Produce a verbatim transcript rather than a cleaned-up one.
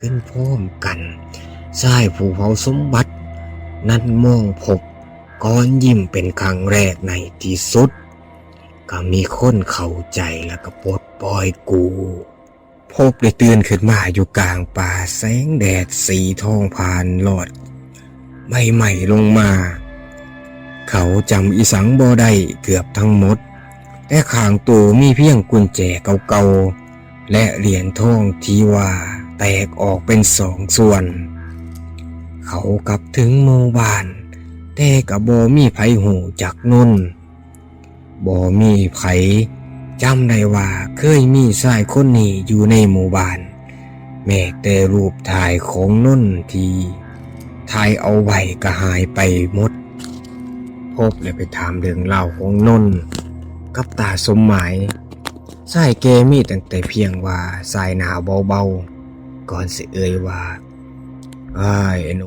ขึ้นพร้อมกัน ชายผู้เฝ้าสมบัตินั้นมองพบก่อนยิ้มเป็นครั้งแรกในที่สุด ก็มีคนเข้าใจและก็ปลดปล่อยกู พบได้ตื่นขึ้นมาอยู่กลางป่า แสงแดดสีทองผ่านลอดใบไม้ลงมา เขาจำอีสังบ่ได้เกือบทั้งหมด แต่ข้างตัวมีเพียงกุญแจเก่าๆ และเหรียญทองที่ว่าแตกออกเป็นสองส่วน เขากลับถึงหมู่บ้าน แต่ก็บ่มีไผฮู้จักนนท์ บ่มีไผจำได้ว่าเคยมีชายคนนี้อยู่ในหมู่บ้าน แม้แต่รูปถ่ายของนนท์ที่ถ่ายเอาไว้ก็หายไปหมด พบและไปถามเรื่องราวของนนท์กับตาสมหมาย ชายแกมีตั้งแต่เพียงว่าสายหน้าเบาๆ ก่อนสิเอ่ยว่า อ้าย ไอ้หน